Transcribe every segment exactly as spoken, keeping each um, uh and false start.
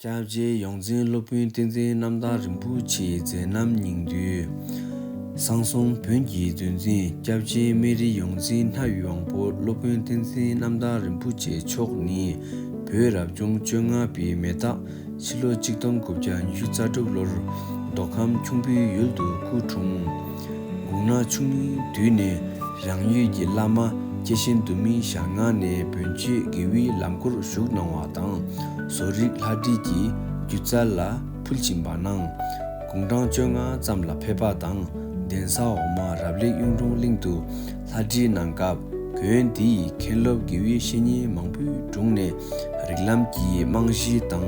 སྐྱབས་རྗེ་ཡོངས་འཛིན་སློབ་དཔོན་བསྟན་འཛིན་རྣམ་དག་རིན་པོ་ཆེའི་མཛད་རྣམ་སྙིང་བསྡུས། གསང་གསུམ་བོན་གྱི་མཛོད་འཛིན་སྐྱབས་རྗེ་སྨན་རིའི་ཡོངས་འཛིན་ལྷ་ཡི་དབང་པོ་སློབ་དཔོན་བསྟན་འཛིན་རྣམ་དག་རིན་པོ་ཆེ་མཆོག་ནི། བོད་རབ་བྱུང་བཅོ་ལྔ་པའི་མེ་སྟག་ཕྱི་ལོ་ཆིག་སྟོང་དགུ་བརྒྱ་ཉི་ཤུ་རྩ་དྲུག་ལོར་མདོ་ཁམས་ཁྱུང་པོའི་ཡུལ་དུ་སྐུ་འཁྲུངས། དགུང་ན་ཆུང་ངུའི་དུས་ནས་རང་ཡུལ་གྱི་བླ་མ་སྐྱེས་ཆེན་འདུལ་མིའི་ཞལ་སྔ་ནས་བོན་ཆོས་དགེ་བའི་ལམ་སྐོར་ཞུགས་གནང་བ་དང་། བཟོ་རིག་ལྷ་བྲིས་ཀྱི་སྒྱུ་རྩལ་ལ་ཕུལ་བྱིན་པ་གནང་། དགུང་གྲངས་བཅོ་ལྔ་ཙམ་ལ་ཕེབས་པ་དང་། གདན་ས་འོག་མ་རབ་ལེགས་གཡུང་དྲུང་གླིང་དུ་ལྷ་བྲིས་གནང་སྐབས། དགོན་འདིའི་མཁན་སློབ་དགེ་བའི་བཤེས་གཉེན་མང་པོའི་དྲུང་ནས་རིགས་ལམ་གྱི་རྨང་གཞི་དང་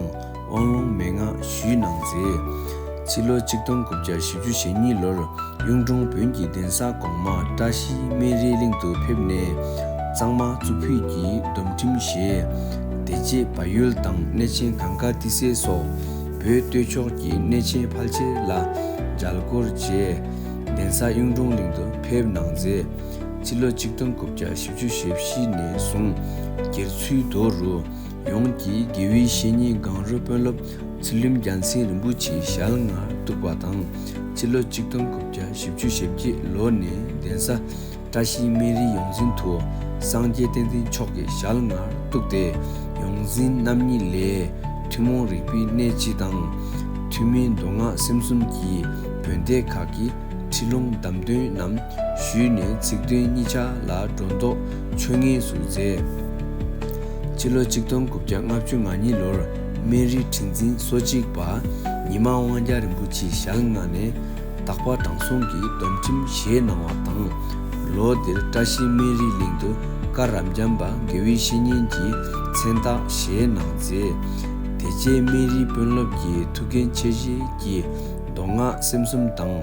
དབང་ལུང་མན་ངག་ཞུས་གནང་མཛད། ཕྱི་ལོ་ཆིག་སྟོང་དགུ་བརྒྱ་བཞི་བཅུ་ཞེ་གཉིས་ལོར་གཡུང་དྲུང་བོན་གྱི་གདན་ས་གོང་མ་བཀྲ་ཤིས་སྨན་རིའི་གླིང་དུ་ཕེབས་ནས། གཙང་མ་གཙུག་ཕུད་ཀྱི་སྡོམ་ཁྲིམས་བཞེས། དེ་རྗེས་བལ་ཡུལ་དང་གནས་ཆེན་གངས་དཀར་ཏི་སེ་སོགས་བོད་སྟོད་ཕྱོགས་ཀྱི་གནས་ཆེན་ཕལ་ཆེར་ལ་མཇལ་སྐོར་བྱས། གདན་ས་གཡུང་དྲུང་གླིང་དུ་ཕེབས་གནང་མཛད། སྤྱི་ལོ་ཆིག་སྟོང་དགུ་བརྒྱ་བཞི་བཅུ་ཞེ་བཞི་ནས་བཟུང་། སྒེར་ཚུལ་མདོ་རུ་ཡོངས་ཀྱི་དགེ་བའི་བཤེས་གཉེན་གངས་རི་དཔོན་སློབ་ཚུལ་ཁྲིམས་རྒྱལ་མཚན་རིན་པོ་ཆེའི་ཞལ་སྔར་གཏུགས་པ་དང་། སྤྱི་ལོ་ཆིག་སྟོང་དགུ་བརྒྱ་བཞི་བཅུ་ཞེ་བརྒྱད་ལོ་ནས་གདན་ས་བཀྲ་ཤིས་སྨན་རིའི་ཡོངས་འཛིན་དུ་སངས་རྒྱས་བསྟན་འཛིན་མཆོག་གི་ཞལ་སྔར་གཏུགས་ཏེ། ཡོངས་འཛིན་རྣམ་གཉིས་ལས་ཐུན་མོང་རིག་པའི་གནས་སྤྱི་དང་། ཐུན་མིན་མདོ་སྔགས་སེམས་གསུམ་གྱི་བོན་སྡེ་ཁག་གི་ཁྲིད་ལུང་གདམས་དོན་རྣམས་ཞུས་ནས། ཚིག་དོན་གཉིས་ཆ་ལ་སྒྲོ་འདོགས་ཆོད་ངེས་སུ་མཛད། སྤྱི་ལོ་ཆིག་སྟོང་དགུ་བརྒྱ་ལྔ་བཅུ་ང་གཉིས་ལོར་སྨན་རིའི་ཁྲི་འཛིན་སོ་གཅིག་པ་ཉི་མ་དབང་རྒྱལ་རིན་པོ་ཆེའི་ཞལ་སྔ་ནས་དག་པ་དྲང་སྲོང་གི་སྡོམ་ཁྲིམས་བཞེས་གནང་བ་དང་། ལོ་དེར་བཀྲ་ཤིས་སྨན་རིའི་གླིང་དུ་བཀའ་རབ་འབྱམས་པ་དགེ་བའི་བཤེས་གཉེན་གྱི་མཚན་རྟགས་བཞེས་གནང་མཛད། དེ་རྗེས་སྨན་རིའི་དཔོན་སློབ་ཀྱི་ཐུགས་འགན་ཆེ་བཞེས་ཀྱིས་མདོ་སྔགས་སེམས་གསུམ་དང་།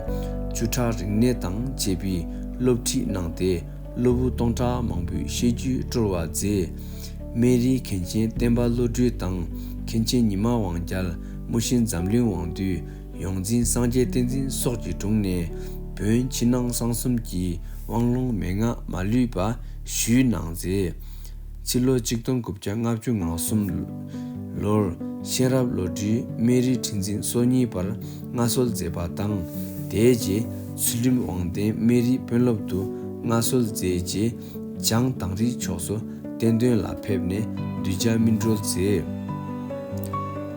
བཅུ་ཕྲག་རིག་གནས་དང་བཅས་པའི་སློབ་ཁྲིད་གནང་སྟེ། སློབ་བུ་སྟོང་ཕྲག་མང་པོས་ཤེས་རྒྱུད་བཀྲོལ་བར་མཛད། སྨན་རིའི་མཁན་ཆེན་བསྟན་པ་བློ་གྲོས་དང་། མཁན་ཆེན་ཉི་མ་དབང་རྒྱལ། དམུ་ཤིང་འཛམ་གླིང་དབང་འདུས། ཡོངས་འཛིན་སངས་རྒྱས་བསྟན་འཛིན་སོགས་ཀྱི་དྲུང་ནས་བོན་ཕྱི་ནང་གསང་གསུམ་གྱི་དབང་ལུང་མན་ངག་མ་ལུས་པ་ཞུས་གནང་མཛད། ཕྱི་ལོ་ཆིག་སྟོང་དགུ་བརྒྱ་ལྔ་བཅུ་ང་གསུམ་ལོར་གཤེན་རབ་བློ་གྲོས་སྨན་རིའི་ཁྲི་འཛིན་སོ་གཉིས་པར་མངའ་གསོལ་མཛད་པ་དང་། དེའི་རྗེས་ཚུལ་ཁྲིམས་དབང་ལྡན་སྨན་རིའི་དཔོན་སློབ་ཏུ་མངའ་གསོལ་མཛད་རྗེས། བྱང་དང་རིའི་ཕྱོགས་སུ་བསྟན་དོན་ལ་ཕེབས་ནས་གདུལ་བྱ་སྨིན་གྲོལ་མཛད།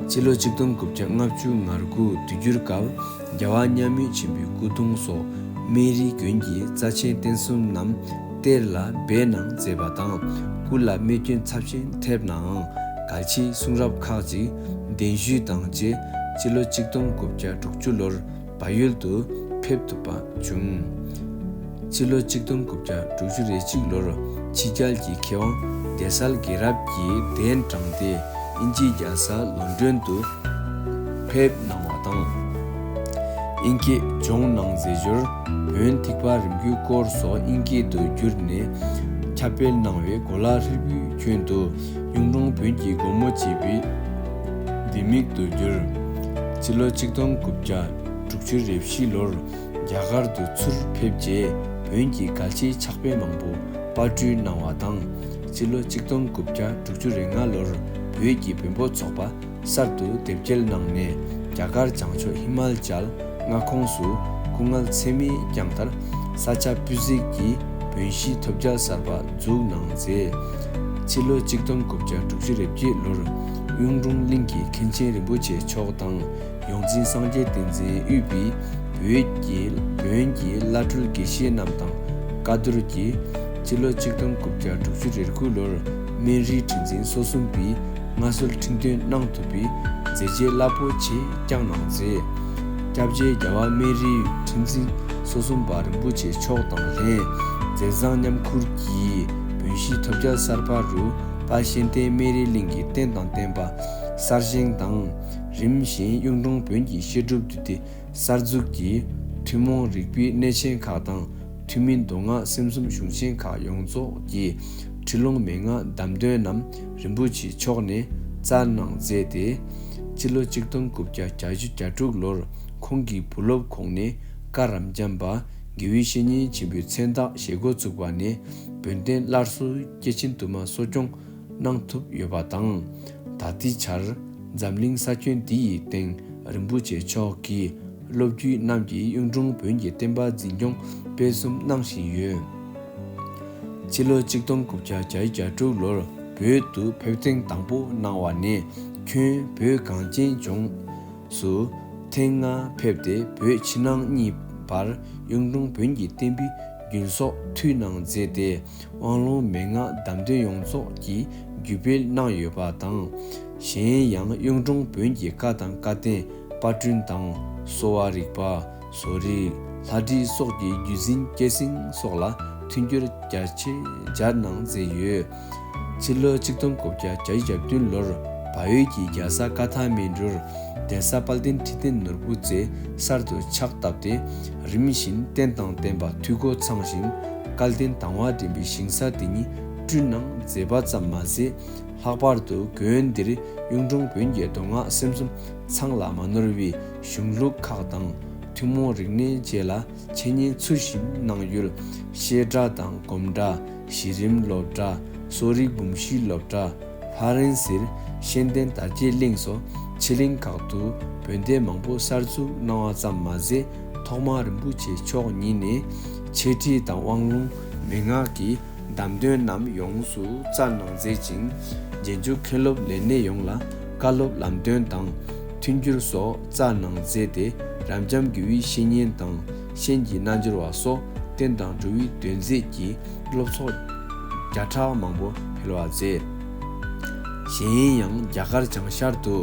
སྤྱི་ལོ་ཆིག་སྟོང་དགུ་བརྒྱ་ལྔ་བཅུ་ང་དགུ་དུས་འགྱུར་སྐབས། རྒྱལ་བ་མཉམ་མེད་ཆེན་པོའི་སྐུ་གདུང་སོགས་སྨན་རིའི་དགོན་གྱི་རྩ་ཆེན་རྟེན་གསུམ་རྣམས་གཏེར་ལ་སྦས་གནང་མཛད་པ་དང་། སྐུ་ལ་རྨས་སྐྱོན་ཚབས་ཆེན་ཐེབས་ནའང་། གལ་ཆེའི་གསུང་རབ་ཁག་ཅིག་གདན་ཞུས་དང་བཅས། སྤྱི་ལོ་ཆིག་སྟོང་དགུ་བརྒྱ་དྲུག་ཅུ་ལོར་བལ་ཡུལ་དུ་ཕེབས་ཐུབ་པ་བྱུང་། སྤྱི་ལོ་ཆིག་སྟོང་དགུ་བརྒྱ་དྲུག་ཅུ་རེ་གཅིག་ལོར་ཕྱི་རྒྱལ་གྱི་མཁས་དབང་བདེ་གསལ་རྒྱལ་རབ་ཀྱིས་གདན་དྲངས་ཏེ་དབྱིན་ཇིའི་རྒྱལ་ས་ལོན་ཌོན་དུ་ཕེབས་གནང་བ་དང་། དབྱིན་སྐད་སྦྱོང་གནང་མཛད་ཞོར་བོན་ཐེག་པ་རིམ་བརྒྱུད་སྐོར་སོགས་དབྱིན་སྐད་དུ་བསྒྱུར་ནས་ཁྱབ་སྤེལ་གནང་བས། གོ་ལ་ཧྲིལ་པོའི་ཁྱོན་དུ་གཡུང་དྲུང་བོན་གྱི་སྒོ་མོ་འབྱེད་པའི་ལྡེ་མིག་ཏུ་གྱུར། སྤྱི་ལོ་ཆིག་སྟོང་དགུ་བརྒྱ་དྲུག་ཅུ་རེ་བཞི་ལོར་རྒྱ་གར་དུ་ཚུར་ཕེབས་རྗེས་བོན་གྱི་གལ་ཆེའི་ཕྱག་དཔེ་མང་པོ་པར་སྐྲུན་གནང་བ་དང་། སྤྱི་ལོ་ཆིག་སྟོང་དགུ་བརྒྱ་དྲུག་ཅུ་རེ་ལྔ་ལོར་བོད་ཀྱི་བོན་པོ་ཚོགས་པ་གསར་དུ་དེབ་སྐྱེལ་གནང་ནས། རྒྱ་གར་བྱང་ཕྱོགས་ཧི་མ་ཅལ་མངའ་ཁོངས་སུ་སྐུ་ངལ་ཚད་མེད་བསྐྱངས་མཐར། ས་ཆ་སྤུས་གཟིགས་ཀྱིས་བོན་གཞིས་ཐོབ་རྒྱལ་གསར་པ་འཛུགས་གནང་མཛད། ཕྱི་ལོ་ཆིག་སྟོང་དགུ་བརྒྱ་དྲུག་ཅུ་རེ་བརྒྱད་ལོར་གཡུང་དྲུང་གླིང་གི་མཁན་ཆེན་རིན་པོ་ཆེ་མཆོག་དང་། ཡོངས་འཛིན་སངས་རྒྱས་བསྟན་འཛིན་དབུས་པའི་བོད་ཀྱི་བོན་གྱི་བླ་སྤྲུལ་དགེ་བཤེས་རྣམས་དང་བཀའ་བསྡུར་གྱིས། སྤྱི་ལོ་ཆིག་སྟོང་དགུ་བརྒྱ་དྲུག་ཅུ་རེ་དགུ་ལོར་སྨན་རིའི་ཁྲི་འཛིན་སོ་གསུམ་པའི་མངའ་གསོལ་ཁྲི་འདོན་གནང་ཐུབ་པའི་མཛད་རྗེས་རླབས་པོ་ཆེ་བསྐྱངས་གནང་མཛད། སྐྱབས་རྗེ་རྒྱལ་བ་སྨན་རིའི་ཁྲི་འཛིན་སོ་གསུམ་པ་རིན་པོ་ཆེ་མཆོག་དང་ལྷན་མཛད་བཟང་མཉམ་ཁུར་གྱིས་བོན་གཞིས་ཐོབ་རྒྱལ་གསར་པ་རུ་དཔལ་གཤེན་བསྟན་སྨན་རིའི་གླིང་གི་རྟེན་དང་བརྟེན་པ་གསར་བཞེངས་དང་། རིམ་བཞིན་གཡུང་དྲུང་བོན་གྱི་བཤད་སྒྲུབ་འདུས་སྡེ་གསར་འཛུགས་ཀྱིས་ཐུན་མོང་རིག་པའི་གནས་ཆེན་ཁག་དང་། ཐུན་མིན་མདོ་སྔགས་སེམས་གསུམ་གཞུང་ཆེན་ཁག་ཡོངས་རྫོགས་ཀྱི་ཁྲིད་ལུང་མན་ངག་གདམས་དོན་རྣམས་རིན་པོ་ཆེ་མཆོག་ནས་བསྩལ་གནང་མཛད་དེ། སྤྱི་ལོ་ཆིག་སྟོང་དགུ་བརྒྱ་བརྒྱད་ཅུ་གྱ་དྲུག་ལོར་ཁོང་གི་བུ་སློབ་ཁོངས་ནས་བཀའ་རབ་འབྱམས་པ་དགེ་བའི་བཤེས་གཉེན་ཆེན་པོའི་མཚན་རྟགས་བཞེས་འགོ་བཙུགས་པ་ནས། བོན་བསྟན་སླར་གསོའི་སྐྱེས་ཆེན་དུ་མ་གསོ་སྐྱོང་གནང་ཐུབ་ཡོད་པ་དང་། ད་ལྟའི་ཆར་ འཛམ་གླིང་ས་ཁྱོན་འདི་ཡི་སྟེང་རིན་པོ་ཆེ་མཆོག་གི་སློབ་བརྒྱུད་རྣམས་ཀྱིས་གཡུང་དྲུང་བོན་གྱི་བསྟན་པ་འཛིན་སྐྱོང་སྤེལ་གསུམ་གནང་བཞིན་ཡོད། ཕྱི་ལོ་ཆིག་སྟོང་དགུ་བརྒྱ་གྱ་དྲུག་ལོར་བོད་དུ་ཕེབས་ཐེངས་དང་པོ་གནང་བ་ནས་ཁྱོན་བོད་གངས་ཅན་ལྗོངས་སུ་ཐེངས་ལྔ་ཕེབས་ཏེ། བོད་ཕྱི་ནང་གཉིས་བར་གཡུང་དྲུང་བོན་གྱི་བསྟན་པའི་རྒྱུན་སྲོག་མཐུད་གནང་མཛད་དེ། དབང་ལུང་མན་ངག་བདམས་ཐོན་ཡོངས་རྫོགས་ཀྱི་བརྒྱུད་སྤེལ་གནང་ཡོད་པ་དང་། གཞན་ཡང་གཡུང་དྲུང་བོན་གྱི་བཀའ་དང་བཀའ་བསྟན་པར་སྐྲུན་དང་། གསོ་བ་རིག་པ། བཟོ་རིག། ལྷ་བྲིས་སོགས་ཀྱི་བརྒྱུད་འཛིན་སྐྱེད་སྲིང་སོགས་ལ་མཐུན་འགྱུར་རྒྱ་ཆེ་སྦྱར་གནང་མཛད་ཡོད། ཕྱི་ལོ་ཆིག་སྟོང་དགུ་བརྒྱ་གྱ་བདུན་ལོར་བལ་ཡུལ་གྱི་རྒྱལ་ས་ཀ་ཐ་མན་གྲུར་གདན་ས་དཔལ་ལྡན་ཁྲི་བརྟན་ནོར་བུ་རྩེ་གསར་དུ་ཕྱག་བཏབ་སྟེ། རིམ་བཞིན་རྟེན་དང་བརྟེན་པ་འཐུས་སྒོ་ཚང་ཞིང་། སྐལ་ལྡན་དང་བ་འདྲེན་པའི་ཞིང་ས་དེ་ཉིད་བསྐྲུན་གནང་མཛད་པ་ཙམ་མ་ཟད། ལྷག་པར་དུ་དགོན་འདིར་གཡུང་དྲུང་བོན་གྱི་མདོ་སྔགས་སེམས་གསུམ་ཚང་ལ་མ་ནོར་བའི་གཞུང་ལུགས་ཁག་དང་། ཐུན་མོང་རིག་གནས་བཅས་ལ་འཆད་ཉན་ཚུལ་བཞིན་གནང་ཡུལ། བཤད་གྲྭ་དང་སྒོམ་གྲྭ། གཞི་རིམ་སློབ་གྲྭ། གསོ་རིག་འབུམ་བཞིའི་སློབ་གྲྭ། ཧྥ་རན་སིར་ཤེས་ལྡན་དར་རྒྱས་གླིང་སོགས་ཆོས་གླིང་ཁག་ཏུ་བོན་སྡེ་མང་པོ་གསར་འཛུགས་གནང་བ་ཙམ་མ་ཟད། ཐོག་མར་རིན་པོ་ཆེ་མཆོག་ཉིད་ནས་འཆད་ཁྲིད་དང་དབང་ལུང་མན་ངག་གི་བདམས་ཐོན་རྣམས་ཡོངས་སུ་བསྩལ་གནང་མཛད་ཅིང་། རྗེས་འཇུག་མཁན་སློབ་ལས་སྣེ་ཡོངས་ལ་བཀའ་སློབ་ལམ་སྟོན་དང་མཐུན་འགྱུར་སོགས་བསྩལ་གནང་མཛད་དེ། རབ་འབྱམས་དགེ་བའི་བཤེས་གཉེན་དང་ཤན་གྱི་རྣལ་འབྱོར་བ་སོགས་བསྟན་དང་འགྲོ་བའི་དོན་མཛད་ཀྱི་སློབ་ཚོགས་བརྒྱ་ཕྲག་མང་པོ་འཕེལ་བར་མཛད། གཞན་ཡང་རྒྱ་གར་བྱང་ཤར་དུ་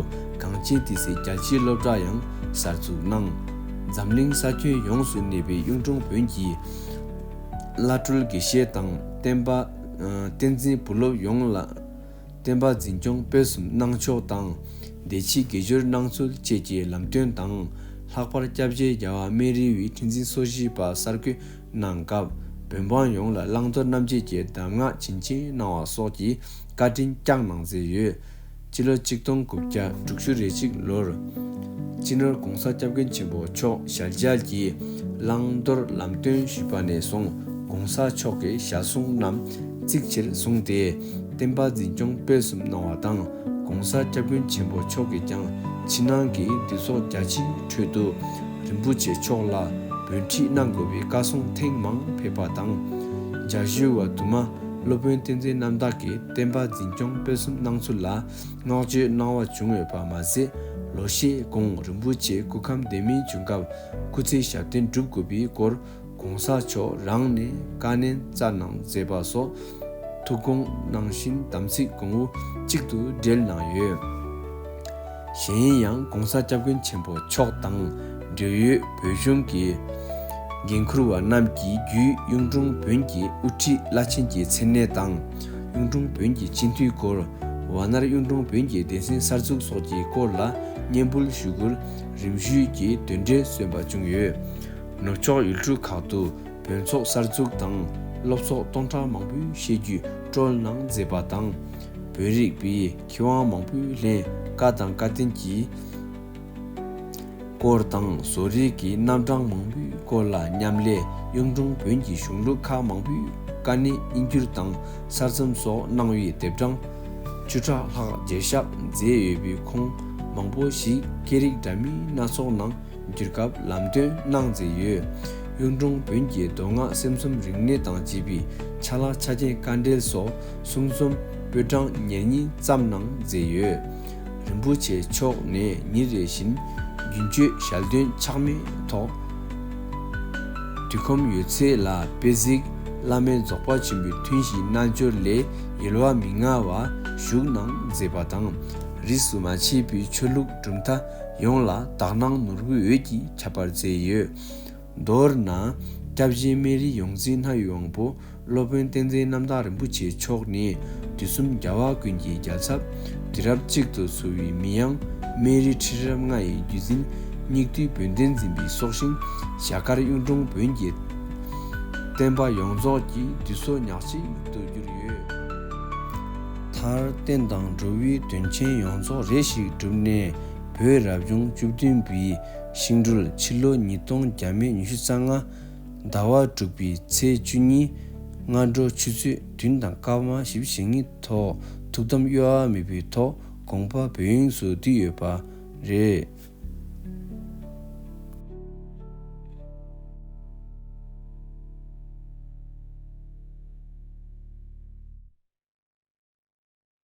གངས་ཅན་ཏི་སེའི་རྒྱལ་སྤྱིའི་སློབ་གྲྭ་ཡང་གསར་འཛུགས་གནང་། འཛམ་གླིང་ས་ཁྱོན་ཡོངས་སུ་གནས་པའི་གཡུང་དྲུང་བོན་གྱི་བླ་སྤྲུལ་དགེ་བཤེས་དང་བསྟན་པ། ཨ། བསྟན་འཛིན་བུ་སློབ་ཡོངས་ལ་བསྟན་པ་འཛིན་སྐྱོང་སྤེལ་གསུམ་གནང་ཕྱོགས་དང་། བདེ་སྐྱིད་དགེ་སྦྱོར་གནང་ཚུལ་བཅས་ཀྱི་ལམ་སྟོན་དང་། ལྷག་པར་སྐྱབས་རྗེ་རྒྱལ་བ་སྨན་རི་བའི་ཁྲི་འཛིན་སོ་བཞི་པ་གསར་བསྐོས་གནང་སྐབས། བོན་འབངས་ཡོངས་ལ་བླང་དོར་རྣམ་འབྱེད་ཀྱི་གདམས་ངག་བྱིན་ཅན་གནང་བ་སོགས་ཀྱི་བཀའ་དྲིན་བསྐྱངས་གནང་མཛད་ཡོད། སྤྱི་ལོ་ཆིག་སྟོང་དགུ་བརྒྱ་དྲུག་ཅུ་རེ་གཅིག་ལོར། སྤྱི་ནོར་༧གོང་ས་༧སྐྱབས་མགོན་ཆེན་པོ་མཆོག་ཞལ་མཇལ་གྱིས་བླང་དོར་ལམ་སྟོན་ཞུས་པ་ནས་བཟུང་༧གོང་ས་མཆོག་གི་ཞལ་གསུང་རྣམས་གཙིགས་ཆེར་བཟུང་སྟེ། བསྟན་པ་འཛིན་སྐྱོང་སྤེལ་གསུམ་གནང་བ་དང་། ༧གོང་ས་༧སྐྱབས་མགོན་ཆེན་པོ་མཆོག་གིས་ཀྱང་ཕྱི་ནང་གི་འདུས་ཚོགས་རྒྱ་ཆེའི་ཁྲོད་དུ་རིན་པོ་ཆེ་མཆོག་ལ་བོན་ཁྲིད་གནང་དགོས་པའི་བཀའ་གསུང་ཐེངས་མང་ཕེབས་པ་དང་། རྒྱ་ཞུ་བ་དུ་མ་སློབ་དཔོན་བསྟན་འཛིན་རྣམ་དག་གིས་བསྟན་པ་འཛིན་སྐྱོང་སྤེལ་གསུམ་གནང་ཚུལ་ལ་བསྔགས་བརྗོད་གནང་བ་བྱུང་ཡོད་པ་མ་ཟད། ལོ་ཤས་གོང་རིན་པོ་ཆེ་སྐུ་ཁམས་བདེ་མིན་བྱུང་སྐབས་སྐུ་ཚེ་ཞབས་བརྟན་སྒྲུབ་དགོས་པའི་སྐོར་༧གོང་ས་མཆོག་རང་ནས་བཀའ་ནན་བསྩལ་གནང་མཛད་པ་སོགས་ཐུགས་དགོངས་གནང་བཞིན་དམ་ཚིག་གོང་བུ་གཅིག་ཏུ་སྦྲེལ་གནང་ཡོད། གཞན་ཡང་༧གོང་ས་༧སྐྱབས་མགོན་ཆེན་པོ་མཆོག་དང་འབྲེལ་ཡོད་བོད་གཞུང་གི་འགན་འཁུར་བ་རྣམས་ཀྱིས་བརྒྱུད་གཡུང་དྲུང་བོན་གྱི་དབུ་ཁྲིད་བླ་ཆེན་གྱི་མཚན་གནས་དང་། གཡུང་དྲུང་བོན་གྱི་སྤྱི་འཐུས་སྐོར། ཝ་ནར་གཡུང་དྲུང་བོན་གྱི་སྡེ་ཚན་གསར་འཛུགས་སོགས་ཀྱི་སྐོར་ལ་སྙན་འབུལ་ཞུ་སྒོར་རིམ་ཞུས་ཀྱི་དོན་འགྲེལ་སོན་པ་བྱུང་ཡོད། ནུབ་ཕྱོགས་ཡུལ་གྲུ་ཁག་ཏུ་བོན་ཚོགས་གསར་འཛུགས་དང་སློབ་ཚོགས་སྟོང་ཕྲག་མང་པོའི་བཤད་རྒྱུད་བཀྲོལ་གནང་མཛད་པ་དང་། བོད་རིག་པའི་མཁས་དབང་མང་པོའི་ལྷན་བཀའ་དང་བཀའ་བསྟན་གྱི་སྐོར་དང་བཟོ་རིག་གི་རྣམ་གྲངས་མང་པོའི་སྐོར་ལ་མཉམ་ལས། གཡུང་དྲུང་བོན་གྱི་གཞུང་ལུགས་ཁག་མང་པོའི་བཀའ་གནད་དབྱིན་བསྒྱུར་དང་གསར་རྩོམ་སོགས་གནང་བའི་དེབ་གྲངས་བཅུ་ཕྲག་ལྷག་མཇལ་བཤད་མཛད་ཡོད་པའི་ཁོངས་མང་པོ་ཞིག་སྐད་རིགས་འདྲ་མིན་སྣ་ཚོགས་ནང་བསྒྱུར་སྐབས་ལམ་སྟོན་གནང་མཛད་ཡོད། གཡུང་དྲུང་བོན་གྱི་མདོ་སྔགས་སེམས་གསུམ་རིག་གནས་དང་བཅས་པའི་ཆ་ལག་ཆ་རྐྱེན་དཀའ་འགྲེལ་སོགས་གསུང་རྩོམ་པོད་གྲངས་ཉེར་གཉིས་བརྩམས་གནང་མཛད་ཡོད། རིན་པོ་ཆེ་མཆོག་ནས་ཉིན་རེ་བཞིན་རྒྱུན་སྤྱོད་ཞལ་འདོན་ཆག་མེད་ཐོག་དུས་ཁོམ་ཡོད་ཚད་ལ་དཔེ་གཟིགས། བླ་མའི་རྫོགས་པ་ཆེན་པོའི་ཐུན་བཞིའི་རྣལ་འབྱོར་ལས་ཡལ་བ་མི་མངའ་བ་བཞུགས་གནང་མཛད་པ་དང་། རིས་སུ་མ་ཆད་པའི་ཆོས་ལུགས་གྲུབ་མཐའ་ཡོངས་ལ་དག་སྣང་ནོར་བུའི་འོད་ཀྱིས་ཁྱབ་པར་མཛད་ཡོད། མདོར་ན། སྐྱབས་རྗེ་སྨན་རིའི་ཡོངས་འཛིན་ལྷ་ཡི་དབང་པོ་སློབ་དཔོན་བསྟན་འཛིན་རྣམ་དག་རིན་པོ་ཆེ་མཆོག་ནས་དུས་གསུམ་རྒྱལ་བ་ཀུན་གྱི་རྒྱལ་ཚབ། དུས་རབས་གཅིག་ཏུ་བསུ་བའི་མི་ཡང་སྨན་རིའི་ཁྲི་རབས་ལྔ་ཡི་བརྒྱུད་འཛིན། སྙིགས་དུས་བོན་བསྟན་འཛིན་པའི་སྲོག་ཤིང་ཞྭ་དཀར་གཡུང་དྲུང་བོན་གྱི་བསྟན་པ་ཡོངས་རྫོགས་ཀྱི་དུས་སུ་ཉག་གཅིག་ཏུ་གྱུར་ཡོད། མཐར་བསྟན་དང་འགྲོ་བའི་དོན་ཆེན་ཡོངས་རྫོགས་རེ་ཞིག་གྲུབ་ནས། བོད་རབ་བྱུང་བཅུ་བདུན་པའི་ཤིང་སྦྲུལ་ཕྱི་ལོ་ཉིས་སྟོང་བརྒྱ་མེད་ཉི་ཤུ་རྩ་ལྔ་ཟླ་བ་དྲུག་པའི་ཚེས་བཅུ་གཉིས་སྔ་དྲོ་ཆུ་ཚོད་བདུན་དང་སྐར་མ་བཞི་བཅུ་ཞེ་གཉིས་ཐོག་ཐུགས་དམ་གཡོ་བ་མེད་པའི་ཐོག་ དགོངས་པ་བོད་དབྱིངས་སུ་བསྡུས་ཡོད་པ་རེད།